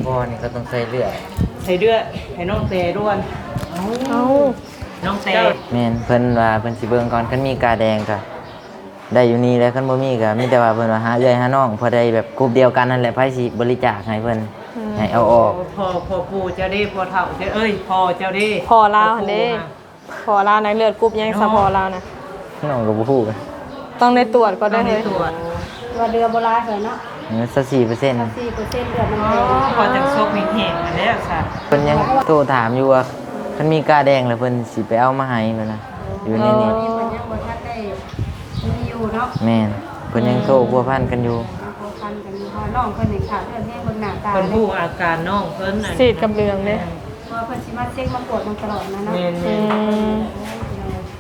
ບໍ່ນີ້ກໍຕ້ອງໃສ່ເລືອດ ໃສ່ເລືອດໃຫ້ນ້ອງແຕດ່ວນ. ເອົ້າ ນ້ອງແຕ ແມ່ນ ເພິ່ນວ່າເພິ່ນຊິເບິ່ງກ່ອນ ຄັນມີກາແດງກໍໄດ້ຢູ່ນີ້ແຫຼະ ຄັນບໍ່ມີກໍມີແຕ່ວ່າເພິ່ນວ່າຫາເອື້ອຍຫານ້ອງ ພໍໄດ້ແບບກຸ່ມດຽວກັນຫັ້ນແຫຼະ ໃຜຊິບໍລິຈາກໃຫ້ເພິ່ນ ອືມ ໃຫ້ເອົາອອກ. ພໍ່ ພໍ່ປູ່ເຈົ້າເດ້ ພໍ່ເຖົ້າເຈົ້າ ເອີຍ ພໍ່ເຈົ້າເດ້ ພໍ່ລາວຫັ້ນເດ້ ພໍ່ລາວນະ ເລືອດກຸ່ມຫຍັງຊະ ເນາະ ພໍ່ລາວນະ ນ້ອງກໍບໍ່ຮູ້ ຕ້ອງໄດ້ຕວດກ່ອນເດີເຮີ້ຍ ຕ້ອງໄດ້ຕວດ ວ່າເລືອດບໍ່ຫຼາຍເທົ່າໃດເນາະ ເອີ ຊາວສີ່ເປີເຊັນ ຊາວສີ່ເປີເຊັນເລືອດມັນ ອໍ ພໍຈະສົກແຫ້ງໆ ຫັ້ນແຫຼະຊະ ເພິ່ນຍັງໂທຖາມຢູ່ວ່າ ຄັນມີກາແດງແລ້ວເພິ່ນຊິໄປເອົາມາໃຫ້ເພິ່ນນະ ຢູ່ໃນນີ້ ອໍ ເພິ່ນຍັງບໍ່ທັນໄດ້ມີຢູ່ເນາະ ແມ່ນ ເພິ່ນຍັງ ອືມ ໂທພົວພັນກັນຢູ່ ຍັງພົວພັນກັນຢູ່ ເພາະວ່ານ້ອງເພິ່ນນີ້ຂາດເລືອດແຮງ ເບິ່ງໜ້າຕາ ເພິ່ນຮູ້ອາການນ້ອງເພິ່ນ ສີດກັບເຫຼືອງເດ້ ແມ່ນ ເພາະວ່າເພິ່ນຊິມາເຊັກມາກວດເບິ່ງຕະຫຼອດນະເນາະ ແມ່ນໆ ອືມ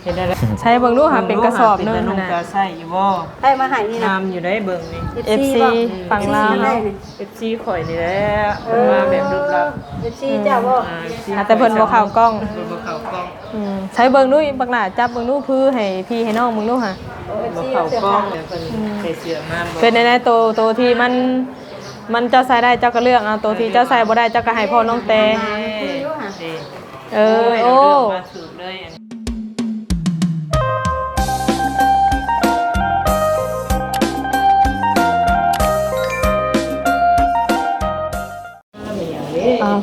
ເຮັດໄດ້ແລ້ວ ໃຊ້ເບິ່ງດູຫາເປັນກະສອບໜຶ່ງຫັ້ນນະ ເປັນຕານຸ່ງຕາໃສ່ຢູ່ບໍ່? ໃຜມາໃຫ້ນີ້ນະ ງາມຢູ່ໄດ໋ເບິ່ງນີ້ ເອັຟຊີ ເອັຟຊີ ຝັ່ງລາວເຮົາ ເອັຟຊີຂ້ອຍນີ້ແຫຼະ ເອີ ເພິ່ນມາແບບລຶບລັບ ເອັຟຊີເຈົ້າບໍ່? ອືມ ອາ ເອັຟຊີ ແຕ່ເພິ່ນບໍ່ເຂົ້າກ້ອງ ເພິ່ນບໍ່ເຂົ້າກ້ອງ ອືມ ໃຊ້ເບິ່ງດູ ບັກຫຼ້າຈັບເບິ່ງດູ ຄືໃຫ້ພີ່ໃຫ້ນ້ອງເບິ່ງດູຫາ ບໍ່ເຂົ້າກ້ອງ ເອີ ເພິ່ນ ອືມ ໃສ່ເສື້ອງາມບໍ່? ເປັນແນວໃດ ໂຕ ໂຕທີ່ມັນ ມັນເຈົ້າໃສ່ໄດ້ເຈົ້າກໍເລືອກເອົາ ໂຕທີ່ເຈົ້າໃສ່ບໍ່ໄດ້ເຈົ້າກໍໃຫ້ພໍ່ນ້ອງແຕ ຄືຢູ່ຫາ ເອີ ໂອ້ຍ ໂອ້ ເລືອກມາຖືກເລີຍ ອ່າ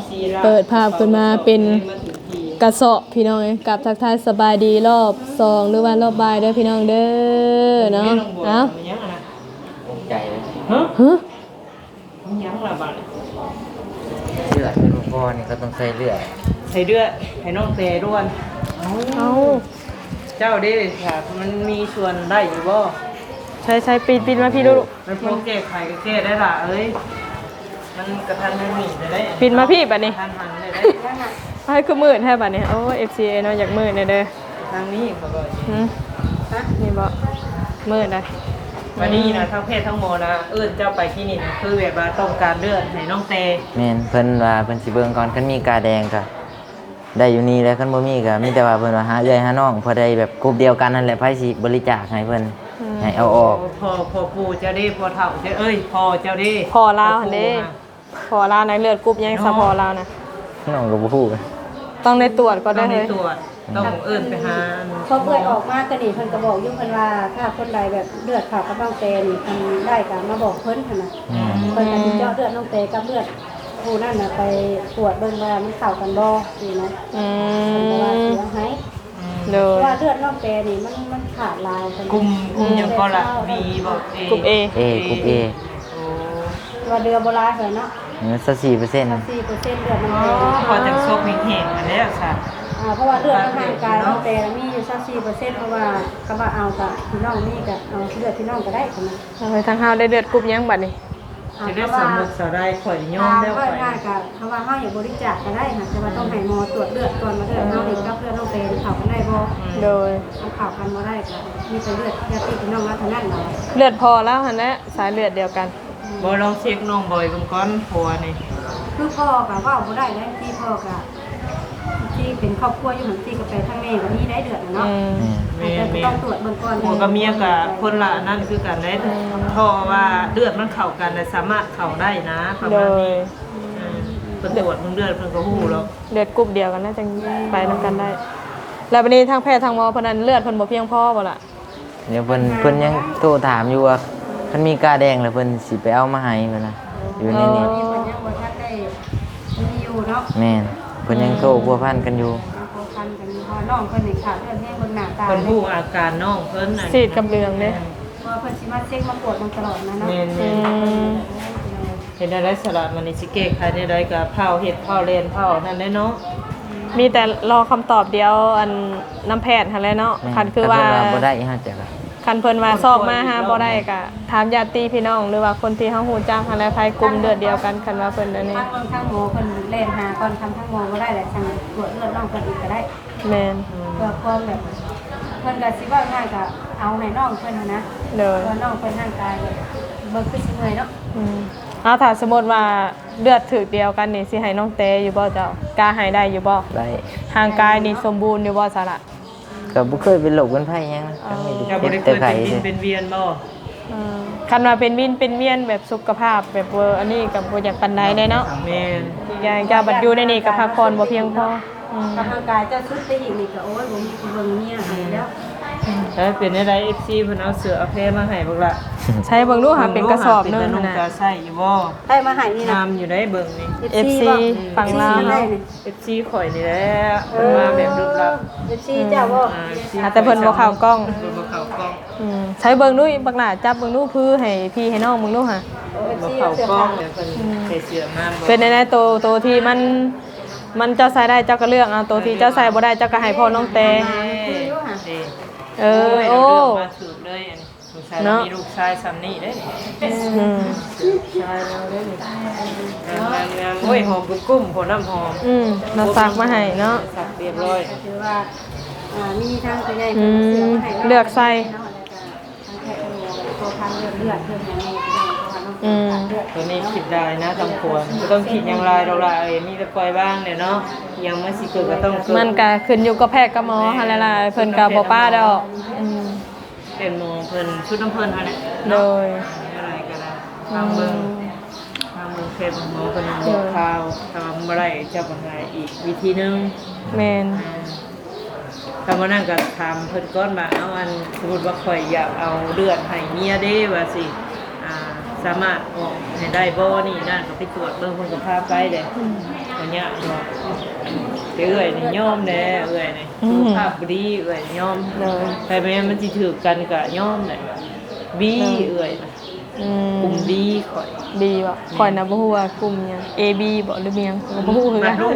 ເປີດພາບຂຶ້ນມາເປັນກະເຊາະພີ່ນ້ອງເອີຍ ກັບທັກທາຍສະບາຍດີລອບສອງ ຫຼືວ່າລອບບ່າຍເດີພີ່ນ້ອງເດີເນາະ ເອົ້າ ໃຈເລີຍ ຮະ? ຫຍັງລະບາດນີ້ ເລືອດເພິ່ນບໍ່ພໍນີ້ກໍຕ້ອງໃສ່ເລືອດ ໃສ່ເລືອດໃຫ້ນ້ອງແຕດ່ວນ. ເອົ້າ ເຈົ້າເດ້ ຖ້າມັນມີສ່ວນໄດ້ຢູ່ບໍ່? ໃສ່ໆ ປິ່ນ ປິ່ນມາພີ້ລູກ ມັນພໍແກ້ໄຂກໍແກ້ໄດ້ລະເອີຍ ມັນກະທັນຫັນນີ້ໄດ້ ປິ່ນມາພີ້ບາດນີ້ ກະທັນຫັນໄດ້ ໃຫ້ຄືມືດແທ້ບາດນີ້ ໂອ້ຍ ເອັຟຊີເນາະ ຢາກມືດແດ່ເດີ. ທາງນີ້ເຂົາກໍ ຫືມ ຮະ ນີ້ບໍ່ ມືດໃດ ບາດນີ້ນະ ອືມ ທາງແພດທາງໝໍນະ ເອີ້ນເຈົ້າໄປທີ່ນີ້ນະ ຄືແບບວ່າຕ້ອງການເລືອດໃຫ້ນ້ອງແຕ ແມ່ນ ເພິ່ນວ່າເພິ່ນຊິເບິ່ງກ່ອນ ຄັນມີກາແດງກໍໄດ້ຢູ່ນີ້ແຫຼະ ຄັນບໍ່ມີກໍມີແຕ່ວ່າເພິ່ນວ່າຫາເອື້ອຍຫານ້ອງ ພໍໄດ້ແບບກຸ່ມດຽວກັນຫັ້ນແຫຼະ ໃຜຊິບໍລິຈາກໃຫ້ເພິ່ນ ອືມ ໃຫ້ເອົາອອກ ພໍ່ ພໍ່ປູ່ເຈົ້າເດ້ ພໍ່ເຖົ້າເຈົ້າ ເອີຍ ພໍ່ເຈົ້າເດ້ ພໍ່ລາວຫັ້ນເດ້ ພໍ່ປູ່ນະ ພໍ່ລາວນະ ເລືອດກຸ່ມຫຍັງຊະ ພໍ່ລາວນະ ນ້ອງກໍບໍ່ຮູ້ ຕ້ອງໄດ້ຕວດກ່ອນເດີເຮີ້ຍ ຕ້ອງໄດ້ຕວດ ຕ້ອງເອີ້ນໄປຫາ ພໍເອື້ອຍອອກມາກໍນີ້ ເພິ່ນກໍບອກຢູ່ ເພິ່ນວ່າຖ້າຄົນໃດແບບເລືອດເຂົ້າກັບນ້ອງແຕນີ້ ຄັນໄດ້ກໍມາບອກເພິ່ນຫັ້ນນະ ອືມ ເພິ່ນກໍຊິເຈາະເລືອດນ້ອງແຕກັບເລືອດຜູ້ນັ້ນນະ ໄປກວດເບິ່ງວ່າມັນເຂົ້າກັນບໍ່ຊີ້ນະ ອືມ ເພິ່ນກໍວ່າຊິເອົາໃຫ້ ອືມ ໂດຍ ເພາະວ່າເລືອດນ້ອງແຕນີ້ມັນ ມັນຂາດຫຼາຍ ກຸ່ມ ກຸ່ມຫຍັງກໍລະ ບີບໍ່ ເອ ກຸ່ມເອ ເອ ກຸ່ມເອ ໂອ້ ວ່າເຫຼືອບໍ່ຫຼາຍເທົ່າໃດເນາະ ເອີ ຊາວສີ່ເປີເຊັນ ຊາວສີ່ເປີເຊັນເລືອດມັນ ອໍ ພໍຈະສົກແຫ້ງໆ ຫັ້ນແຫຼະຊະ ອ່າ ເພາະວ່າເລືອດໃນຮ່າງກາຍນ້ອງແຕມີຢູ່ຊາວສີ່ເປີເຊັນ ເພາະວ່າຄຳວ່າເອົາກະພີ່ນ້ອງມີກະເອົາເລືອດພີ່ນ້ອງກໍໄດ້ ເອີ ທາງເຮົາໄດ້ເລືອດກຸ່ມຫຍັງບາດນີ້ ອ່າ ຈະໄດ້ສາວມຸກສາວໄດ້ ຂ້ອຍຍອມແລ້ວ ຂ້ອຍ ຖ້າວ່າເຮົາຢາກບໍລິຈາກກໍໄດ້ ຫາກແຕ່ວ່າຕ້ອງໃຫ້ໝໍຕວດເລືອດກ່ອນວ່າເລືອດເຮົານີ້ກັບເລືອດນ້ອງແຕນີ້ເຂົ້າກັນໄດ້ບໍ່ ໂດຍ ມັນເຂົ້າກັນບໍ່ໄດ້ກໍມີແຕ່ເລືອດຍາຕິພີ່ນ້ອງລາວເທົ່ານັ້ນເນາະ ເລືອດພໍ່ລາວຫັ້ນແຫຼະ ສາຍເລືອດດຽວກັນ ບໍ່ລອງເຊັກນ້ອງບອຍເບິ່ງກ່ອນ ເພາະວ່ານີ້ ຄືພໍ່ກໍເວົ້າບໍ່ໄດ້ເດ້ ທີ່ພໍ່ກໍ ທີ່ເປັນຄອບຄົວຢູ່ຫັ້ນ ທີ່ກໍໄປທາງແມ່ກໍມີໄດ້ເລືອດນະເນາະ ອືມ ແມ່ນໆ ແຕ່ກໍຕ້ອງຕວດເບິ່ງກ່ອນ ຜົວກັບເມຍກໍຄົນລະອັນນັ້ນຄືກັນເດ້ ອືມ ເພາະວ່າເລືອດມັນເຂົ້າກັນນະ ສາມາດເຂົ້າໄດ້ນະ ປະມານນີ້ ໂດຍ ເອີ ເພິ່ນຕວດເບິ່ງເລືອດເພິ່ນກໍຮູ້ແລ້ວ ເລືອດກຸ່ມດຽວກັນນະ ຈັ່ງໄປນຳກັນໄດ້ ແລ້ວບາດນີ້ທາງແພດທາງໝໍເພິ່ນນັ້ນ ເລືອດເພິ່ນບໍ່ພຽງພໍບໍ່ລະ? ດຽວເພິ່ນ ເພິ່ນຍັງໂທຖາມຢູ່ວ່າ ຄັນມີກາແດງແລ້ວເພິ່ນຊິໄປເອົາມາໃຫ້ເພິ່ນນະ ຢູ່ໃນນີ້ ອໍ ເພິ່ນຍັງບໍ່ທັນໄດ້ມີຢູ່ເນາະ ແມ່ນ ເພິ່ນຍັງ ອືມ ໂທພົວພັນກັນຢູ່ ຍັງພົວພັນກັນຢູ່ ເພາະວ່ານ້ອງເພິ່ນນີ້ຂາດເລືອດແຮງ ເບິ່ງໜ້າຕາ ເພິ່ນຮູ້ອາການນ້ອງເພິ່ນ ສີດກັບເຫຼືອງເດ້ ເພາະວ່າເພິ່ນຊິມາເຊັກມາກວດເບິ່ງຕະຫຼອດນະເນາະ ແມ່ນໆ ອືມ ເຮັດແນວໃດສະລະ ມັນນີ້ຊິແກ້ໄຂແນວໃດກໍຟ້າວເຮັດຟ້າວແລ່ນຟ້າວນັ້ນແຫຼະເນາະ ມີແຕ່ລໍຄຳຕອບດຽວ ອັນ ນຳແພດຫັ້ນແຫຼະເນາະ ແມ່ນ ຄັນຄືວ່າ ຄັນເພິ່ນວ່າບໍ່ໄດ້ເຮົາຈະ ຄັນເພິ່ນວ່າຊອກມາຫາບໍ່ໄດ້ກໍຖາມຍາດຕິພີ່ນ້ອງ ຫຼືວ່າຄົນທີ່ເຮົາຮູ້ຈັກຫັ້ນແຫຼະ ໃຜກຸ່ມເລືອດດຽວກັນ ຄັນວ່າເພິ່ນອັນນີ້ ທາງເບິ່ງທາງໝໍເພິ່ນແລ່ນຫາກ່ອນ ຄັນທາງໝໍບໍ່ໄດ້ແລ້ວຈັ່ງກວດເລືອດນ້ອງເພິ່ນອີກກໍໄດ້ ແມ່ນ ເພື່ອຄວາມແບບ ເພິ່ນກໍຊິເວົ້າງ່າຍກໍເອົາໃຫ້ນ້ອງເພິ່ນຫັ້ນນະ ໂດຍ ເພາະວ່ານ້ອງເພິ່ນຮ່າງກາຍແບບ ເບິ່ງຄືຊິເມື່ອຍເນາະ ອືມ ເອົາ ຖ້າສົມມຸດວ່າເລືອດຖືກດຽວກັນນີ້ ຊິໃຫ້ນ້ອງແຕຢູ່ບໍ່ເຈົ້າ? ກະໃຫ້ໄດ້ຢູ່ບໍ່? ໄດ້ ຮ່າງກາຍນີ້ສົມບູນຢູ່ບໍ່ສະລະ? ກໍບໍ່ເຄີຍເປັນໂລກເປັນໄພຫຍັງນະ ອໍ ກໍມີແຕ່ເຈັບແຕ່ໄຂ້ ເຈົ້າບໍ່ໄດ້ເຄີຍເປັນວິນເປັນວຽນບໍ່? ອືມ ຄັນວ່າເປັນວິນເປັນວຽນແບບສຸຂະພາບແບບ ເອີ ອັນນີ້ກໍບໍ່ຢາກປານໃດເດ້ເນາະ. ແມ່ນ. ອີກຢ່າງເຈົ້າບັດຢູ່ໃນນີ້ກໍພັກຜ່ອນບໍ່ພຽງພໍ. ອືມ. ອອກກຳລັງກາຍເຈົ້າຊຸດໄປອີກນີ້ກໍ ໂອ້ຍ ບໍ່ມີຜູ້ເບິ່ງເມຍໃຫ້ແລ້ວ. ເອີ ເປັນແນວໃດ ເອັຟຊີ ເພິ່ນເອົາເສື້ອເອົາແພມາໃຫ້ບັກຫຼ້າ? ໃຊ້ເບິ່ງດູຫາ ເປັນກະສອບໜຶ່ງຫັ້ນນະ. ເບິ່ງດູຫາ ເປັນຕານຸ່ງຕາໃຊ້ຢູ່ບໍ່? ໃຜມາໃຫ້ນີ້ນະ? ງາມຢູ່ໃດເບິ່ງນີ້. ເອັຟຊີ ເອັຟຊີຝັ່ງລາວເນາະ. ເອັຟຊີຂ້ອຍນີ້ແຫຼະ ເພິ່ນມາແບບລຶກລັບ. ເອັຟຊີເຈົ້າບໍ່? ອືມ ອາ ແຕ່ເພິ່ນບໍ່ເຂົ້າກ້ອງ. ເພິ່ນບໍ່ເຂົ້າກ້ອງ. ອືມ ໃຊ້ເບິ່ງດູບັກຫຼ້າ ຈັບເບິ່ງດູ ຄືໃຫ້ພີ່ໃຫ້ນ້ອງເບິ່ງດູຫາ. ບໍ່ເຂົ້າກ້ອງ ເພິ່ນໃສ່ເສື້ອມາ. ເປັນແນວໃດ ໂຕ ໂຕທີ່ມັນ ມັນເຈົ້າໃສ່ໄດ້ເຈົ້າກໍເລືອກເອົາ ໂຕທີ່ເຈົ້າໃສ່ບໍ່ໄດ້ເຈົ້າກໍໃຫ້ພໍ່ນ້ອງແຕ່. ເອີ ໂອ້ ມາຖືກເລີຍອັນນີ້. ສົງໄສເນາະ ມີລູກຊາຍຊ່ຳນີ້ເດ້. ອືມ ລູກຊາຍລາວເດ້ນີ້. ງາມໆ. ໂອ້ຍ ຫອມບຸ້ມໆ ໂອ້ ນ້ຳຫອມ. ອືມ ລາວສັກມາໃຫ້ເນາະ ສັກຮຽບຮ້ອຍ. ກໍຖືວ່າ ອ່າ ມີທາງຜູ້ໃຫຍ່ເພິ່ນເລືອກໃສ່ເນາະ ແລ້ວກໍທາງແພດເພິ່ນກໍຂໍທາງເລືອກເລືອດເພິ່ນໃຫ້ແນ່ ພີ່ນ້ອງ ເພາະວ່ານ້ອງ ອືມ ເລືອດ ຕົວນີ້ຄິດໄດ້ນະ ຕ້ອງຄວນ ບໍ່ຕ້ອງຄິດຫຍັງຫຼາຍດອກຫຼ້າເອີຍ ມີແຕ່ປ່ອຍວາງແຫຼະເນາະ. ອີ່ຫຍັງມັນຊິເກີດກໍຕ້ອງເກີດ. ມັນກໍຂຶ້ນຢູ່ກັບແພດກັບໝໍຫັ້ນແຫຼະຫຼ້າ ເພິ່ນກໍບໍ່ປະດອກ. ອືມ ເປັນໝໍເພິ່ນ ຊຸດນຳເພິ່ນຫັ້ນແຫຼະ. ໂດຍ ເນາະ ອາໄລກໍໄດ້ ອືມ ຟັງເບິ່ງ ຟັງເບິ່ງແພດເບິ່ງໝໍເພິ່ນບອກຂ່າວ. ຖ້າວ່າມັນບໍ່ໄດ້ ເຈົ້າກໍຫາອີກວິທີໜຶ່ງ. ແມ່ນ. ອ່າ ຖ້າບໍ່ນັ້ນກໍຖາມເພິ່ນກ່ອນວ່າ ເອົາ ອັນ ສົມມຸດວ່າຂ້ອຍຢາກເອົາເລືອດໃຫ້ເມຍເດ້ ວ່າຊິ ອ່າ ສາມາດອອກໃຫ້ໄດ້ບໍ່ ນີ້ນັ້ນ ກໍໄປກວດເບິ່ງ ເພິ່ນກໍພາໄປເດ້. ອືມ ບໍ່ຍາກດອກ. ແຕ່ເອື້ອຍນີ້ຍອມແດ່ ເອື້ອຍນີ້ ອືມ ສຸຂະພາບບໍ່ດີ ເອື້ອຍຍອມ. ໂດຍ ແຕ່ແມ່ນມັນຊິຖືກກັນກໍຍອມແຫຼະ. ບີ ໂດຍ ເອື້ອຍນະ. ອືມ ກຸ່ມບີຂ້ອຍ. ບີບໍ? ແມ່ນ. ຂ້ອຍນະບໍ່ຮູ້ວ່າກຸ່ມຫຍັງ ເອບີບໍ ຫຼືຫຍັງ ຂ້ອຍກໍບໍ່ຮູ້ຄືກັນ. ລູກ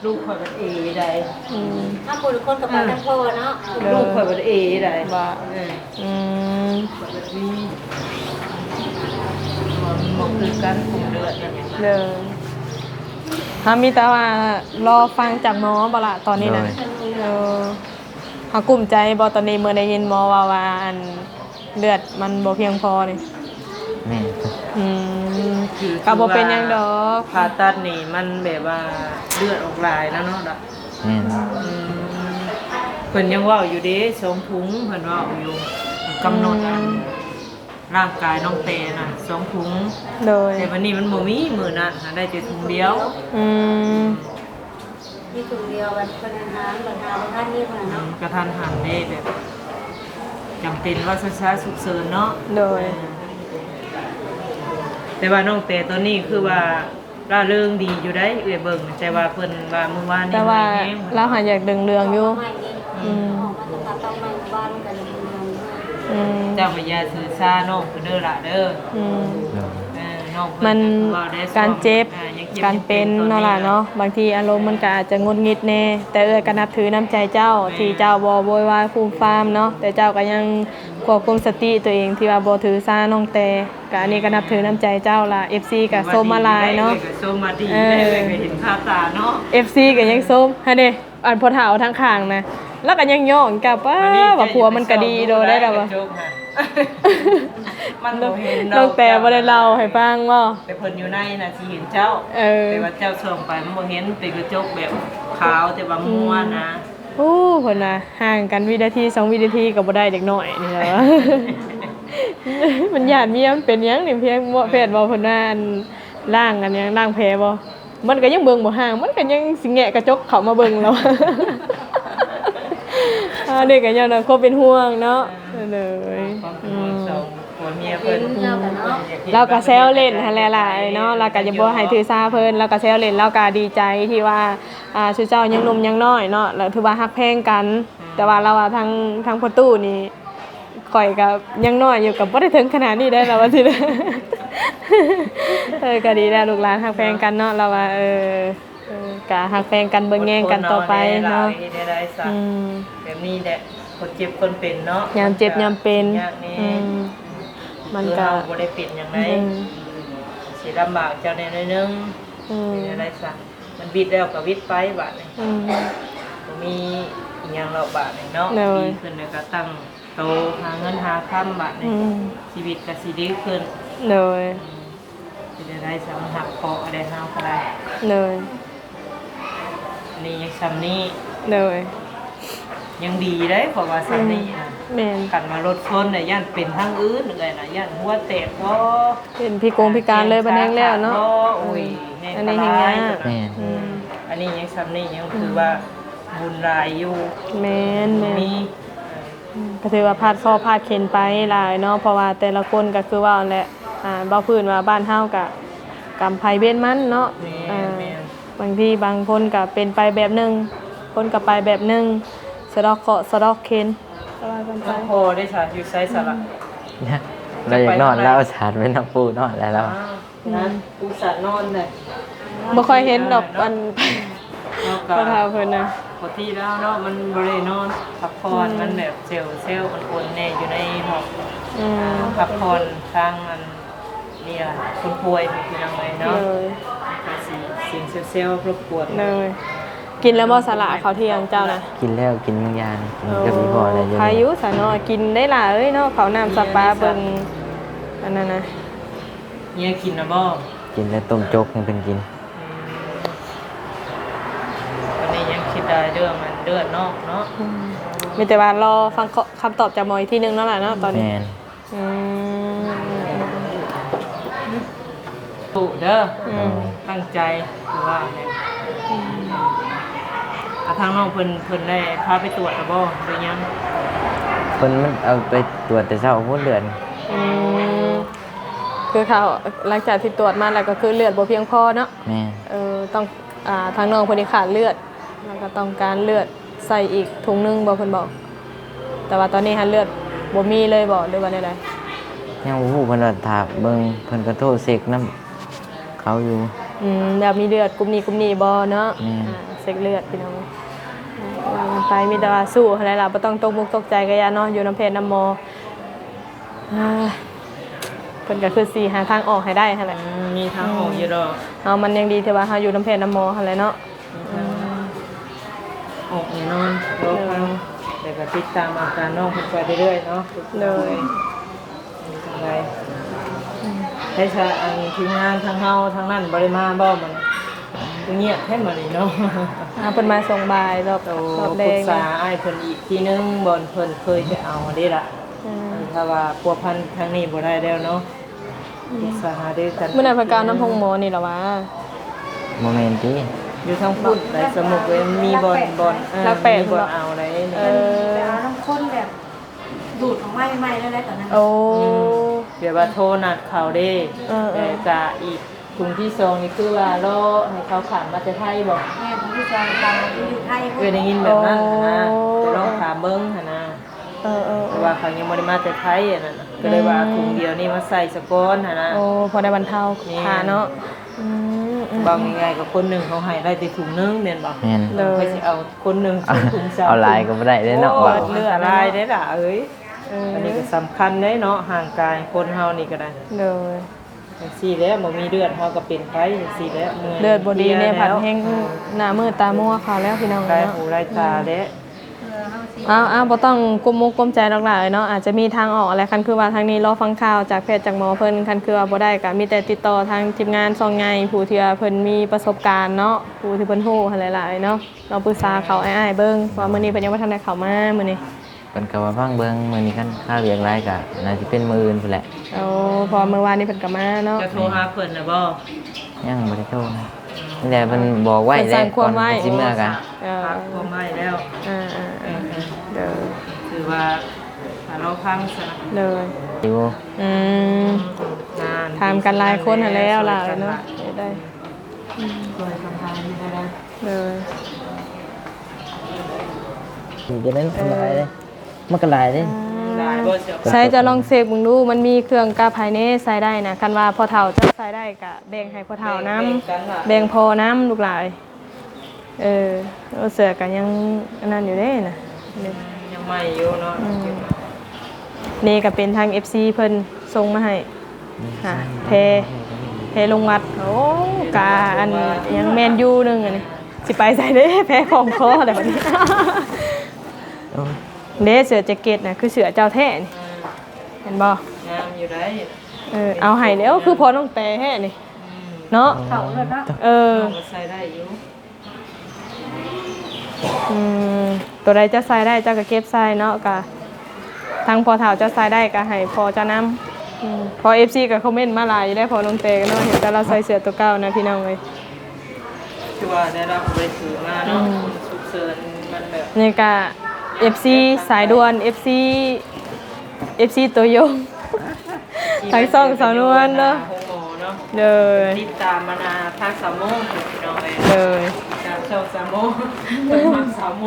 ລູກຂ້ອຍບັດເອໃດ. ອືມ ຖ້າຜູ້ຄົນກໍໄປນຳພໍ່ເນາະ. ເອີ ລູກຂ້ອຍບັດເອໃດ. ວ່າ ເອີ ອືມ ບັດມີ ບໍ່ຄືກັນ ກຸ່ມເລືອດນັ້ນ. ເດີ ຖ້າມີແຕ່ວ່າລໍຟັງຈາກໝໍບໍ່ລະຕອນນີ້ນະ? ໂດຍ ເອີ ເຮົາກຸ້ມໃຈບໍ່ຕອນນີ້ ເມື່ອໄດ້ຍິນໝໍເວົ້າວ່າ ອັນ ເລືອດມັນບໍ່ພຽງພໍນີ້? ແມ່ນ. ອືມ ກໍບໍ່ເປັນຫຍັງດອກ. ຜ່າຕັດນີ້ມັນແບບວ່າເລືອດອອກຫຼາຍນະເນາະ. ແມ່ນ. ອືມ ເພິ່ນຍັງເວົ້າຢູ່ເດ້ ສອງຖົງ ເພິ່ນເວົ້າຢູ່ ກຳນົດອັນ ອືມ ຮ່າງກາຍນ້ອງແຕນະ ສອງຖົງ. ໂດຍ ແຕ່ບັດນີ້ມັນບໍ່ມີ ມື້ນັ້ນຫາໄດ້ແຕ່ຖົງດຽວ. ອືມ ມີຖົງດຽວ ບັດເພິ່ນຫາ ບັດຫາບໍ່ທັນນີ້ເພິ່ນ ອືມ ເນາະ ກະທັນຫັນເດ້ ແບບຈຳເປັນວ່າຊະໆ ສຸກເສີນເນາະ. ໂດຍ ເອີ ແຕ່ວ່ານ້ອງແຕນຕອນນີ້ຄືວ່າລ່າເລີງດີຢູ່ໃດ ເອື້ອຍເບິ່ງ ແຕ່ວ່າເພິ່ນວ່າມື້ວານນີ້ ແຕ່ວ່າ ເມື່ອຍແຮງ ລາວຫາຢາກເຫຼືອງໆຢູ່. ອືມ ອືມ ອືມ ເຈົ້າກໍຢ່າຖືຊານ້ອງເພິ່ນເດີຫຼ້າເດີ. ອືມ ເອີ ນ້ອງເພິ່ນ ມັນ ກໍຄືວ່າໄດ້ ການເຈັບ ອ່າ ຍັງເຈັບ ການເປັນ ຍັງເປັນ ເນາະຫຼ້າເນາະ ຕອນນີ້ ບາງທີອາລົມມັນກໍອາດຈະຫງຸດຫງິດແດ່ ແຕ່ເອື້ອຍກໍນັບຖືນ້ຳໃຈເຈົ້າ ແມ່ນ ທີ່ເຈົ້າບໍ່ໂວຍວາຍຟຸມຟາມເນາະ ແຕ່ເຈົ້າກໍຍັງຄວບຄຸມສະຕິຕົວເອງ ທີ່ວ່າບໍ່ຖືຊານ້ອງແຕ ກໍອັນນີ້ກໍນັບຖືນ້ຳໃຈເຈົ້າລະ ເອັຟຊີກໍຊົມມາຫຼາຍເນາະ. ເອີ ເອີ ກໍຊົມມາດີ ເອີ ເອີ ກໍເຫັນຄາຕາເນາະ ເອັຟຊີກໍຍັງຊົມຫັ້ນເດ້. ອັນພໍ່ເຖົ້າທາງຂ້າງນະ ລາວກໍຍັງຍ້ອງກັບວ່າ ວ່າຜົວມັນກໍດີໂດໄດ້ລະວ່າ ມັນບໍ່ເຫັນດອກ ນ້ອງແຕບໍ່ໄດ້ເລົ່າໃຫ້ຟັງບໍ່? ແຕ່ເພິ່ນຢູ່ໃນນະຊິເຫັນເຈົ້າ. ເອີ ແຕ່ວ່າເຈົ້າສ່ອງໄປມັນບໍ່ເຫັນ ເປັນກະຈົກແບບຂາວ ແຕ່ວ່າມົວນະ. ອືມ ໂອ້ ເພິ່ນວ່າຫ່າງກັນວິນາທີສອງວິນາທີກໍບໍ່ໄດ້ເດັກນ້ອຍນີ້ລະວ່າ ມັນຢ້ານເມຍມັນເປັນຫຍັງນີ້ ພຽງແພດເວົ້າເພິ່ນວ່າ ອັນ ລ້າງອັນຫຍັງ ລ້າງແຜບໍ່? ມັນກໍຍັງເບິ່ງບໍ່ຫ່າງ ມັນກໍຍັງຊິແງະກະຈົກເຂົ້າມາເບິ່ງແລ້ວ. ອັນນີ້ກໍຍ້ອນວ່າຄວາມເປັນຫ່ວງເນາະ. ເອີ ເອີ ຄວາມເປັນຫ່ວງ ອືມ ສອງຜົວເມຍເພິ່ນ ລາວກໍແຊວຫຼິ້ນຫັ້ນແຫຼະຫຼາຍເນາະ ລາວກໍຈະບໍ່ໃຫ້ຖືສາເພິ່ນ ລາວກໍແຊວຫຼິ້ນ ລາວກໍດີໃຈທີ່ວ່າ ອ່າ ຊຸເຈົ້າຍັງໜຸ່ມຍັງນ້ອຍເນາະ ແລ້ວຖືວ່າຮັກແພງກັນ. ອືມ ແຕ່ວ່າລາວວ່າທາງ ທາງພໍ່ຕູ້ນີ້ ຂ້ອຍກໍຍັງນ້ອຍຢູ່ ກໍບໍ່ໄດ້ເຖິງຂະໜາດນີ້ໄດ໋ ລາວວ່າຊີ້ນະ. ເອີ ກໍດີແລ້ວ ລູກຫຼານຮັກແພງກັນເນາະ ລາວວ່າ ເອີ ເອີ ກໍຮັກແພງກັນ ເບິ່ງແຍງກັນຕໍ່ໄປເນາະ. ອືມ ແບບນີ້ແຫຼະ ຄົນເຈັບຄົນເປັນເນາະ ຍາມເຈັບຍາມເປັນ. ອືມ ມັນກໍ ຄືເຮົາບໍ່ໄດ້ເປັນຫຍັງໃດ໋ ອືມ ຊິລຳບາກເຈົ້າແດ່ໜ້ອຍໜຶ່ງ. ອືມ ເປັນຈັ່ງໃດຊະ ມັນວິດແລ້ວກໍວິດໄປບາດນີ້. ອືມ ບໍ່ມີອີ່ຫຍັງແລ້ວບາດນີ້ເນາະ. ໂດຍ ດີຂຶ້ນແລ້ວກໍຕັ້ງ ໂຕຫາເງິນຫາຄຳບາດນີ້ ອືມ ຊີວິດກໍຊິດີຂຶ້ນ. ໂດຍ ເປັນຈັ່ງໃດຊະ ມັນຮັບເຄາະໄດ້ເຮົາກໍໄດ້. ໂດຍ ອັນນີ້ຍັງຊ່ຳນີ້. ໂດຍ ຍັງດີເດ້ ເພາະວ່າຊ່ຳນີ້ນະ ແມ່ນ ຄັນວ່າລົດຊົນນະ ຢ້ານເປັນທາງອື່ນເອື້ອຍນະ ຢ້ານຫົວແຕກບໍ ເປັນພິກົງພິການເລີຍ ບັດແຮງແລ້ວເນາະ ໂອ້ຍ ແຮງ ອັນນີ້ແຮງຍາກ ແມ່ນ ອືມ ອັນນີ້ຍັງຊ່ຳນີ້ ຍັງຖືວ່າບຸນຫຼາຍຢູ່ ແມ່ນໆ ມີ ອືມ ກໍຖືວ່າພາດເຄາະພາດເຂັນໄປຫຼາຍເນາະ ເພາະວ່າແຕ່ລະຄົນກໍຄືເວົ້າຫັ້ນແຫຼະ ອ່າ ເວົ້າພື້ນວ່າບ້ານເຮົາກໍກຳໃຜເວນມັນເນາະ ແມ່ນ ອ່າ ແມ່ນ ບາງທີບາງຄົນກໍເປັນໄປແບບໜຶ່ງ ຄົນກໍໄປແບບໜຶ່ງ ສະເດາະເຄາະສະເດາະເຂັນ ກໍວ່າກັນໄປ ແລ້ວພໍ່ເດ້ຊະ ຢູ່ໃສຊະລະ? ອືມ ລາວຢາກນອນ ລາວສາດໄປນຳປູ່ນອນແລ້ວລາວ ອ່າ ອືມ ອຸດສາດນອນແຫຼະ ບໍ່ຄ່ອຍເຫັນດອກ ອັນ ເຮົາກໍ ພໍ່ເຖົ້າເພິ່ນນະ ປົກກະຕິແລ້ວເນາະ ມັນບໍ່ໄດ້ນອນ ພັກຜ່ອນ ອືມ ມັນແບບເຊວໆ ອົນໆ ແດ່ຢູ່ໃນຫ້ອງ ອືມ ອ່າ ພັກຜ່ອນທາງອັນນີ້ລະ ຄົນປ່ວຍພີ່ນ້ອງເອີຍເນາະ ໂດຍ ກໍຊິສຽງເຊວໆ ລົບກວນ ໂດຍ ກິນແລ້ວບໍ່ສະຫຼະ ເຂົ້າທ່ຽງເຈົ້ານະ? ກິນແລ້ວ ກິນບາງຢ່າງ ກິນກັບອີ່ພໍ່ໄດ້ຢູ່ ໂອ້ ໃຄຢູ່ຊະເນາະ ກິນໄດ້ຫຼາຍເນາະ ເຂົ້ານ້ຳສະປາເບິ່ງ ອັນນັ້ນນະ ເມຍກິນແລ້ວບໍ່? ກິນແລ້ວ ຕົ້ມໂຈກໃຫ້ເພິ່ນກິນ ອືມ ຕອນນີ້ຍັງຄິດໄດ້ເລື່ອງອັນເລືອດນອກເນາະ ອືມ ມີແຕ່ວ່າລໍຟັງຄຳຕອບຈາກໝໍອີກທີໜຶ່ງເນາະຫຼານເນາະ ຕອນນີ້ ແມ່ນ ອືມ ສູ້ເດີ ອືມ ຕັ້ງໃຈ ຄືວ່າແຫຼະ ອືມ ອາ ທາງນ້ອງເພິ່ນ ເພິ່ນໄດ້ພາໄປກວດແລ້ວບໍ່ ຫຼືຍັງ? ເພິ່ນມັນເອົາໄປກວດແຕ່ເຊົ້າພຸ້ນເດືອນ ອືມ ຄືເຂົາ ຫຼັງຈາກທີ່ກວດມາແລ້ວກໍຄືເລືອດບໍ່ພຽງພໍເນາະ ແມ່ນ ເອີ ຕ້ອງ ອ່າ ທາງນ້ອງເພິ່ນນີ້ຂາດເລືອດ ແລ້ວກໍຕ້ອງການເລືອດໃສ່ອີກຖົງໜຶ່ງບໍ່ ເພິ່ນບອກ ແຕ່ວ່າຕອນນີ້ຫັ້ນເລືອດບໍ່ມີເລີຍບໍ່ ຫຼືວ່າແນວໃດ? ຍັງບໍ່ຮູ້ ເພິ່ນວ່າຖ້າເບິ່ງ ເພິ່ນກໍໂທເຊັກນຳເຂົາຢູ່ ອືມ ແລ້ວມີເລືອດກຸ່ມນີ້ກຸ່ມນີ້ບໍ່ເນາະ ແມ່ນ ອ່າ ເຊັກເລືອດພີ່ນ້ອງ ວ່າກັນໄປ ມີແຕ່ວ່າສູ້ຫັ້ນແຫຼະລະ ບໍ່ຕ້ອງຕົກມຸກຕົກໃຈກໍຢ່າເນາະ ຢູ່ນຳແພດນຳໝໍ ອ່າ ເພິ່ນກໍຄືຊິຫາທາງອອກໃຫ້ໄດ້ຫັ້ນແຫຼະ ອືມ ມີທາງອອກຢູ່ດອກ ເຮົາມັນຍັງດີທີ່ວ່າເຮົາຢູ່ນຳແພດນຳໝໍຫັ້ນແຫຼະເນາະ ມີທາງອອກແນ່ນອນ ລໍຟັງ ແລ້ວກໍຕິດຕາມອາການນ້ອງເພິ່ນໄປເລື້ອຍໆເນາະ ໂດຍ ເປັນຈັ່ງໃດ ອືມ ໄດ້ຊະ ອັນທີມງານທາງເຮົາທາງນັ້ນບໍ່ໄດ້ມາບໍ່ ມັນງຽບແທ້ມື້ນີ້ເນາະ ອ່າ ເພິ່ນມາຊ່ວງບ່າຍ ລອບ ໂອ້ ລອບແລງ ປຶກສາອ້າຍເພິ່ນອີກທີໜຶ່ງ ບ່ອນເພິ່ນເຄີຍໄປເອົາເດ້ລະ ອືມ ຖ້າວ່າພົວພັນທາງນີ້ບໍ່ໄດ້ແລ້ວເນາະ ອືມ ປຶກສາຫາລືກັນ ມື້ນັ້ນເພິ່ນກໍເອົານຳໂຮງໝໍນີ້ລະຫວາ? ບໍ່ແມ່ນຕິ ຢູ່ທາງພຸ້ນໄດ໋ ສະໝຸກເວີຍ ມີບ່ອນ ບ່ອນ ເອີ ຫຼັກແປດ ມີບ່ອນເອົາໄດ໋ ເອີ ໄປເອົານຳຄົນແບບ ດູດອອກມາໃໝ່ໆ ນັ້ນແຫຼະຕອນນັ້ນ ໂອ້ ອືມ ແບບວ່າໂທນັດເຂົາເດ້ ເອີໆ ແຕ່ກະອີກ ຖົງທີສອງນີ້ຄືວ່າລໍໃຫ້ເຂົາຂ້າມມາແຕ່ໄທບໍ? ແມ່ນ ຖົງທີສອງຂ້າມມາຢູ່ໄທພຸ້ນ ເອີ ໄດ້ຍິນແບບນັ້ນຫັ້ນນະ ໂອ້ ໄປລອງຖາມເບິ່ງຫັ້ນນະ ເອີໆໆ ເພາະວ່າເຂົາຍັງບໍ່ໄດ້ມາແຕ່ໄທ ອັນນັ້ນນະ ກໍເລີຍວ່າ ອືມ ຖົງດຽວນີ້ມາໃສ່ສະກ່ອນຫັ້ນນະ ໂອ້ ພໍໄດ້ບັນເທົາ ແມ່ນ ຄ່າເນາະ ອືມໆໆ ເວົ້າງ່າຍໆ ກໍຄົນໜຶ່ງເຂົາໃຫ້ໄດ້ແຕ່ຖົງໜຶ່ງແມ່ນບໍ່? ແມ່ນ ໂດຍ ເຂົາຊິເອົາຄົນໜຶ່ງ ເອົາ ເອົາຫຼາຍກໍບໍ່ໄລືອດເນາະ ເອົາ ເລືອດ ອັນຕະລາຍເດ້ລະເອີຍ ເອີ ອັນນີ້ກໍສຳຄັນເດ້ເນາະ ຮ່າງກາຍຄົນເຮົານີ້ກໍໄດ້ ໂດຍ ຈັ່ງຊີ້ແຫຼະ ບໍ່ມີເລືອດເຮົາກໍເປັນໄປຈັ່ງຊີ້ແຫຼະ ເມື່ອຍເລືອດບໍ່ດີແນ່ ເພຍແລ້ວ ພັດແຮງ ເອີ ໜ້າມືດຕາມົວເຂົາແລ້ວພີ່ນ້ອງ ລາຍຫູ ເອີຍເນາະ ລາຍຕາແຫຼະ ເອີ ເຮົາຊິ ເອົາໆ ບໍ່ຕ້ອງກຸ້ມມຸກກຸ້ມໃຈດອກຫຼາຍເນາະ ອາດຈະມີທາງອອກແຫຼະ ຄັນຄືວ່າທາງນີ້ລໍຟັງຂ່າວຈາກແພດຈາກໝໍເພິ່ນ ຄັນຄືວ່າບໍ່ໄດ້ກໍມີແຕ່ຕິດຕໍ່ທາງທີມງານຊ່ອງໃຫຍ່ ຜູ້ທີ່ວ່າເພິ່ນມີປະສົບການເນາະ ຜູ້ທີ່ເພິ່ນຮູ້ຫັ້ນຫຼາຍໆເນາະ ລອງປຶກສາເຂົາ ແມ່ນ ອ້າຍໆເບິ່ງ ເພາະວ່າມື້ນີ້ເພິ່ນຍັງບໍ່ທັນໄດ້ເຂົ້າມາມື້ນີ້ ເພິ່ນກໍວ່າຟັງເບິ່ງ ມື້ນີ້ຄັນຄາວຽກຫຼາຍກໍໜ້າຈະເປັນມື້ອື່ນພຸ້ນແຫຼະ ໂອ້ ເພາະວ່າມື້ວານນີ້ເພິ່ນກໍມາເນາະ ຈະໂທຫາເພິ່ນແລ້ວບໍ່? ຍັງບໍ່ໄດ້ໂທ ນີ້ແຫຼະ ເພິ່ນບອກໄວ້ແລ້ວ ເພິ່ນສັ່ງຄວາມໄວ້ ກ່ອນຊິເມືອກໍ ເອີ ສັ່ງຄວາມໄວ້ແລ້ວ ອ່າໆ ເອີໆ ໂດຍ ຖືວ່າຖ້າລໍຟັງຊະ ໂດຍ ຢູ່ ອືມ ງານ ຖາມກັນຫຼາຍຄົນຫັ້ນແຫຼ້ວ ຫຼາຍເນາະ ໄດ້ ອືມ ຊ່ວຍກັນທາງນີ້ໄດ້ ໂດຍ ນີ້ກໍແມ່ນຫຼາຍເດ້ ມັນກໍຫຼາຍເດ້ ອືມ ຫຼາຍບໍ່ ໃສ ຈະລອງເຊັກເບິ່ງດູ ມັນມີເຄື່ອງກາພາຍໃນໃສ່ໄດ້ນະ ຄັນວ່າພໍ່ເຖົ້າເຈົ້າໃສ່ໄດ້ກະແບ່ງໃຫ້ພໍ່ເຖົ້ານຳ ແບ່ງກັນລະ ແບ່ງພໍ່ນຳ ລູກຫຼາຍ ເອີ ເສື້ອກໍຍັງອັນນັ້ນຢູ່ເດ້ນະ ອືມ ຍັງໃໝ່ຢູ່ເນາະ ອືມ ນີ້ກໍເປັນທາງເອັຟຊີເພິ່ນສົ່ງມາໃຫ້ ອືມ ຫາ ແພ ແພລົງວັດ ໂອ້ ກາອັນຍັງແມ່ນຢູ່ໜຶ່ງອັນນີ້ ຊິໄປໃສເດ້ ແພຂອງຄໍແລ້ວບັດນີ້ ໂອ້ຍ ເດ້ ເສື້ອແຈັກເກັດນະ ຄືເສື້ອເຈົ້າແທ້ນີ້ ອືມ ເຫັນບໍ່? ງາມຢູ່ໃດ໋ ເອີ ເອົາໃຫ້ແລ້ວ ຄືພໍ່ນ້ອງແຕແທ້ນີ້ ອືມ ເນາະ ເຂົາເລີຍເນາະ ເອີ ນ້ອງກໍໃສ່ໄດ້ຢູ່. ອືມ ຕົວໃດເຈົ້າໃສ່ໄດ້ ເຈົ້າກໍເກັບໃສ່ເນາະ ກະທາງພໍ່ເຖົ້າເຈົ້າໃສ່ໄດ້ ກໍໃຫ້ພໍ່ເຈົ້ານຳ. ອືມ ເພາະເອັຟຊີກໍຄອມເມັນມາຫຼາຍຢູ່ເດ້ ເພາະນ້ອງແຕເນາະ ເຫັນແຕ່ລາວໃສ່ເສື້ອຕົວເກົ່ານະ ພີ່ນ້ອງເອີຍ. ຄືວ່າແນວລາວບໍ່ໄດ້ຖືມາເນາະ ອືມ ຄົນສຸກເສີນມັນແບບ ນີ້ກະເອັຟຊີສາຍດ່ວນ ເອັຟຊີ ເອັຟຊີ ຕົວຍົງ ທາງຊ່ອງສາວນວນເນາະ ໂຮງໝໍເນາະ ໂດຍ ຕິດຕາມມານາທາງສາວໂມ ພີ່ນ້ອງເອີຍ ໂດຍ ຕາມຊ່ອງສາວໂມ ເພິ່ນມັກສາວໂມ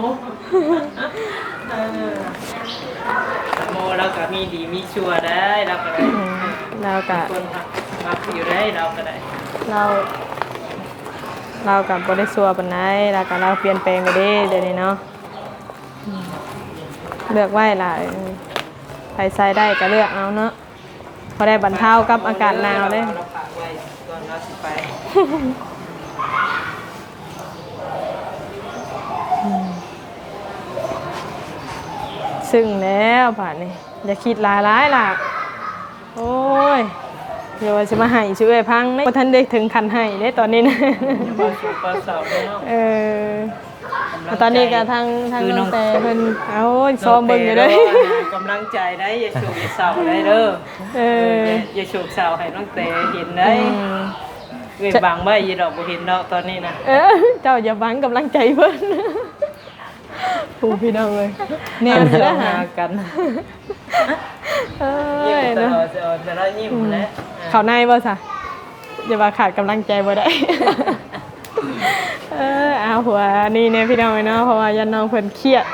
ເອີ ສາວໂມລາວກໍມີດີມີຊົ່ວໄດ໋ ລາວກໍໄດ້ ອືມ ລາວກໍຄົນມັກ ມັກຢູ່ໄດ໋ ລາວກໍໄດ້ ລາວ ລາວກໍບໍ່ໄດ້ຊົ່ວປານໃດ ລາວກໍ ລາວປ່ຽນແປງໄປເດ້ ດຽວນີ້ເນາະ ອືມ ເລືອກໄວ້ຫຼາຍ ໃຜໃສ່ໄດ້ກໍເລືອກເອົາເນາະ ພໍໄດ້ບັນເທົາກັບອາກາດໜາວເດ້. ອືມ ຊຶ່ງແລ້ວບາດນີ້ ຢ່າຄິດຫຼາຍໆ ຫຼ້າ ໂອ້ຍ ດຽວວ່າຊິມາໄຫ້ສູ່ເອື້ອຍຟັງເດ້ ບໍ່ທັນໄດ້ເຖິງຂັ້ນໄຫ້ເດ້ຕອນນີ້ນະ ຍັງບໍ່ສຸກບໍ່ເຊົາເດ້ເນາະ ເອີ. ຕອນນີ້ກໍທາງ ທາງນ້ອງແຕເພິ່ນ ໂອ້ຍ ຊອມເບິ່ງຢູ່ເດ້ ກຳລັງໃຈໄດ໋ ຢ່າໂສກຢ່າເສົ້າໄດ໋ເດີ ເອີ ເອີ ຢ່າໂສກເສົ້າໃຫ້ນ້ອງແຕເຫັນໄດ໋ ອືມ ເອື້ອຍບັງໄວ້ຢູ່ດອກ ບໍ່ເຫັນດອກຕອນນີ້ນະ ເອີ ເຈົ້າຢ່າບັງກຳລັງໃຈເພິ່ນ ໂອ້ ພີ່ນ້ອງເອີຍ ແນວນີ້ລະຫາກັນ ເອີຍ ຍິ້ມຕະຫຼອດ ເນາະ ແຕ່ລາວຍິ້ມ ອືມ ແຫຼະ ເຂົ້າໃນບໍ່ຊະ? ຢ່າວ່າຂາດກຳລັງໃຈບໍ່ໄດ້ ເອີ ເອົາຫົວນີ້ແດ່ພີ່ນ້ອງເອີຍເນາະ ເພາະວ່າຢ້ານນ້ອງເພິ່ນຄຽດ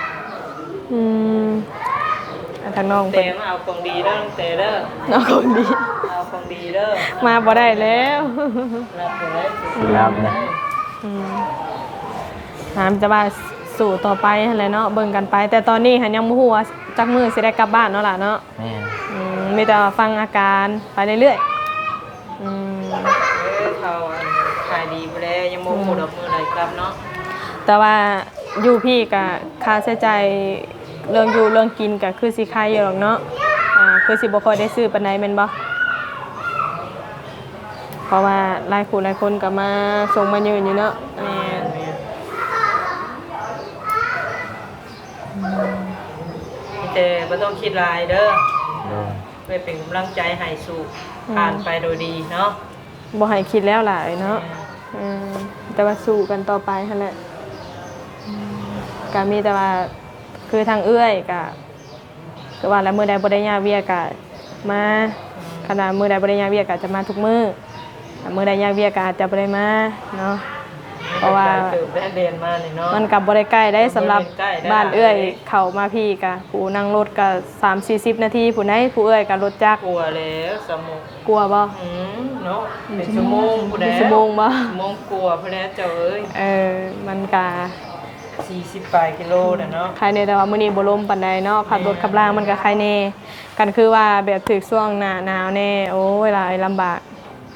ອືມ ອາ ທາງນ້ອງເພິ່ນ ແຕ່ມາເອົາຂອງດີເດີ ແຕ່ເດີ ເອົາຂອງດີ ເອົາຂອງດີເດີ ມາບໍ່ໄດ້ແລ້ວ ຮັບບໍ່ໄດ້ ອືມ ຮັບນະ ອືມ ຖາມແຕ່ວ່າສູ້ຕໍ່ໄປຫັ້ນແຫຼະເນາະ ເບິ່ງກັນໄປ ແຕ່ຕອນນີ້ຫັ້ນຍັງບໍ່ຮູ້ວ່າຈັກມື້ຊິໄດ້ກັບບ້ານເນາະຫຼ້າເນາະ ແມ່ນ ອືມ ມີແຕ່ວ່າຟັງອາການໄປເລື້ອຍໆ ອືມ ເອີ ເຂົາ ອັນ ຂາຍດີພຸ້ນແຫຼະ ຍັງບໍ່ຮູ້ດອກມື້ໃດກັບເນາະ ແຕ່ວ່າຢູ່ພີ້ກະຄ່າໃຊ້ຈ່າຍເລື່ອງຢູ່ເລື່ອງກິນກະຄືຊິຄາຍຢູ່ດອກເນາະ ອ່າ ຄືຊິບໍ່ຄ່ອຍໄດ້ຊື້ປານໃດແມ່ນບໍ່? ເພາະວ່າຫຼາຍຄູ່ຫຼາຍຄົນກະມາສົ່ງມາຍື່ນຢູ່ເນາະ ແມ່ນ ແມ່ນ ມີແຕ່ບໍ່ຕ້ອງຄິດຫຼາຍເດີ ໂດຍ ເພື່ອເປັນກຳລັງໃຈໃຫ້ສູ້ ອືມ ຜ່ານໄປໂດຍດີເນາະ ບໍ່ໃຫ້ຄິດແລ້ວຫຼາຍເນາະ ແມ່ນ ເອີ ແຕ່ວ່າສູ້ກັນຕໍ່ໄປຫັ້ນແຫຼະ ອືມ ກະມີແຕ່ວ່າ ຄືທາງເອື້ອຍກະ ຄືວ່າລະ ມື້ໃດບໍ່ໄດ້ຍາກວຽກກະມາ ອືມ ຄັນວ່າມື້ໃດບໍ່ໄດ້ຍາກວຽກກະຈະມາທຸກມື້ ມື້ໃດຍາກວຽກກໍອາດຈະບໍ່ໄດ້ມາເນາະ ເພາະວ່າ ເດີນມານີ້ເນາະ ມັນກໍບໍ່ໄດ້ໃກ້ໄດ໋ ມັນບໍ່ໄດ້ໃກ້ ສຳລັບບ້ານເອື້ອຍເຂົ້າມາພີ້ກໍ ໂອ້ ນັ່ງລົດກໍສາມສີ່ສິບນາທີພຸ້ນໃດ໋ ຜູ້ເອື້ອຍກໍລົດຈັກ ກວ່າແລ້ວສາວໂມ ກວ່າບໍ່? ອືມ ເນາະ ເປັນຊົ່ວໂມງພຸ້ນແຫຼະ ເປັນຊົ່ວໂມງບໍ່? ຊົ່ວໂມງກວ່າພຸ້ນແຫຼະເຈົ້າເອີຍ ເອີ ມັນກໍສີ່ສິບປາຍກິໂລແຫຼະເນາະ ໄຄແນ່ ແຕ່ວ່າມື້ນີ້ບໍ່ລົມປານໃດເນາະ ຂັບລົດ ແມ່ນ ຂັບລາງມັນກໍໄຄແນ່ ຄັນຄືວ່າແບບຖືກຊ່ວງໜ້າໜາວແນ່ ໂອ້ຍ ຫຼາຍລຳບາກ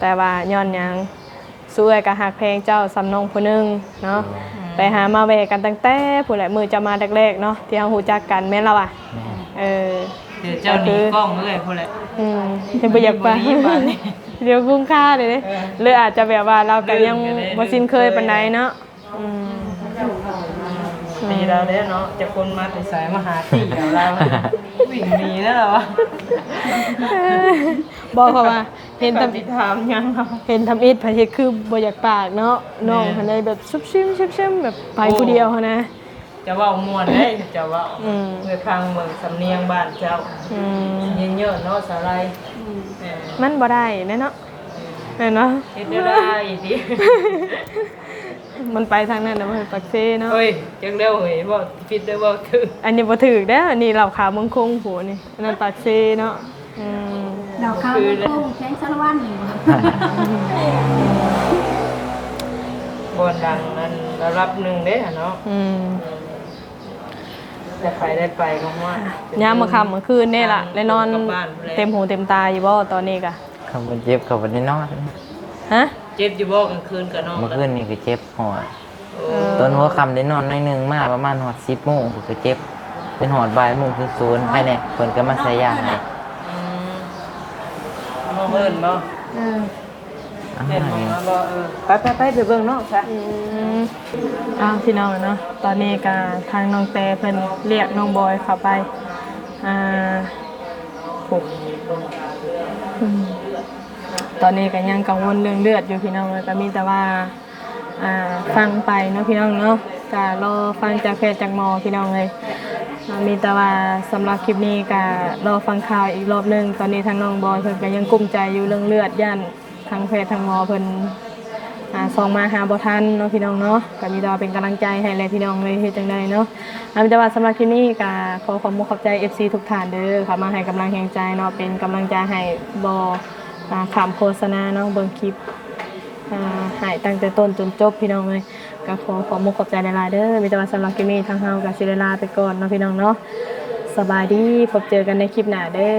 ແຕ່ວ່າຍ້ອນຫຍັງ? ສູ່ເອື້ອຍກໍຮັກແພງເຈົ້າສ່ຳນ້ອງຜູ້ໜຶ່ງເນາະ ອືມ ໄປຫາມາແວ່ກັນຕັ້ງແຕ່ພຸ້ນແຫຼະ ມື້ເຈົ້າມາແລກໆເນາະ ທີ່ເຮົາຮູ້ຈັກກັນ ແມ່ນລະວະ? ແມ່ນ ເອີ ດຽວເຈົ້າໜີກ້ອງເອື້ອຍພຸ້ນແຫຼະ ອືມ ເຫັນບໍ່ຢາກປານນີ້ ດຽວກຸ້ມຄ່າເດ້ ເອີ ຫຼືອາດຈະແບບວ່າລາວກໍຍັງບໍ່ຊິນເຄີຍປານໃດເນາະ ອືມ ຕີລາວແລ້ວເນາະ ຈັກຄົນມາແຕ່ໃສ ມາຫາຕີເອົາລາວ ວິ່ງໜີແລ້ວລາວ ບໍ່ ເພາະວ່າເຫັນທຳ ຊິຖາມຫຍັງເນາະ ເຫັນທຳອິດ ໃຜເຮັດຄືບໍ່ຢາກປາກເນາະ ແມ່ນ ນ້ອງຫັ້ນໄດ້ແບບຊຸບຊິມ ຊຸບຊິມ ແບບໄປຜູ້ດຽວຫັ້ນນະ ເຈົ້າເວົ້າມ່ວນເດ້ ເຈົ້າເວົ້າ ອືມ ເພື່ອຟັງເບິ່ງສຳນຽງບ້ານເຈົ້າ ອືມ ຊິເຍີ້ນເນາະ ສາວໄລ ອືມ ແມ່ນ ມັນບໍ່ໄດ້ແນ່ເນາະ ແມ່ນບໍ່? ເຮັດແນວໃດຕິ? ມັນໄປທາງນັ້ນນະ ມັນປາກເຊເນາະ ໂອ້ຍ ຈັກແລ້ວເຮີ້ຍ ເວົ້າຜິດແລ້ວເວົ້າຖືກ ອັນນີ້ບໍ່ຖືກເດ້ ອັນນີ້ເຫຼົ້າຂາວເມືອງຄົງພຸ້ນນີ້ ອັນນັ້ນປາກເຊເນາະ ອືມ ເຫຼົ້າຂາວເມືອງຄົງ ແຂວງສາລະວັນ ບ່ອນດັງນັ້ນລະດັບໜຶ່ງເດ້ຫັ້ນເນາະ ອືມ ໄດ້ໄປ ໄດ້ໄປກໍຮອດ ຍາມມື້ຄ່ຳມື້ຄືນນີ້ລະ ອ່າ ໄດ້ນອນ ກັບບ້ານພຸ້ນແຫຼະ ເຕັມຫູເຕັມຕາຢູ່ບໍ່ຕອນນີ້ກະ? ຄັນບໍ່ເຈັບກໍບໍ່ໄດ້ນອນ ຮະ? ເຈັບຢູ່ບໍ່ກາງຄືນກໍນອນ ມື້ຄືນນີ້ກໍເຈັບຫົວ ໂອ້ ຕອນຫົວຄ່ຳໄດ້ນອນໜ້ອຍໜຶ່ງ ມາປະມານຮອດສິບໂມງ ກໍເຈັບ ຈົນຮອດບ່າຍໂມງສູນໆ ໃຄແນ່ ເພິ່ນກໍມາໃສ່ຢາໃຫ້ ອືມ ມາເອີ້ນບໍ່? ເອີ. ເຫັນບໍ່ ໄປໆໆ ໄປເບິ່ງນ້ອງຊະ. ອືມ ອ້າວ ພີ່ນ້ອງເນາະ ຕອນນີ້ກະທາງນ້ອງແຕເພິ່ນລຽກນ້ອງບອຍເຂົ້າໄປ ອ່າ ໂອ້ ອືມ ຕອນນີ້ກະຍັງກັງວົນເລື່ອງເລືອດຢູ່ ພີ່ນ້ອງເອີຍ ກະມີແຕ່ວ່າ ອ່າ ຟັງໄປເນາະ ພີ່ນ້ອງເນາະ ກະລໍຟັງຈາກແພດຈາກໝໍ ພີ່ນ້ອງເອີຍ. ມີແຕ່ວ່າສຳລັບຄລິບນີ້ກະລໍຟັງຂ່າວອີກລອບໜຶ່ງ. ຕອນນີ້ທາງນ້ອງບອຍເພິ່ນກະຍັງກຸ້ມໃຈຢູ່ເລື່ອງເລືອດ ຢ້ານ ທາງແພດທາງໝໍເພິ່ນ ອ່າ ສ່ອງມາຫາບໍ່ທັນເນາະ ພີ່ນ້ອງເນາະ. ກະມີແຕ່ວ່າເປັນກຳລັງໃຈໃຫ້ແຫຼະ ພີ່ນ້ອງເອີຍ ເຮັດຈັ່ງໃດເນາະ. ອ່າ ມີແຕ່ວ່າສຳລັບຄລິບນີ້ກະຂໍຂອບມຸກຂອບໃຈ ເອັຟຊີ ທຸກທ່ານເດີ ເຂົ້າມາໃຫ້ກຳລັງແຮງໃຈເນາະ ເປັນກຳລັງໃຈໃຫ້ບໍ່ ອ່າ ຂ້າມໂຄສະນາເນາະ ເບິ່ງຄລິບ ອ່າ ໃຫ້ຕັ້ງແຕ່ຕົ້ນຈົນຈົບ ພີ່ນ້ອງເອີຍ. ກະຂໍຂອບມຸກຂອບໃຈຫຼາຍໆເດີ. ມີແຕ່ວ່າສຳລັບຄລິບນີ້ທາງເຮົາກະຊິໄດ້ລາໄປກ່ອນເນາະ ພີ່ນ້ອງເນາະ. ສະບາຍດີ ພົບເຈີກັນໃນຄລິບໜ້າເດີ.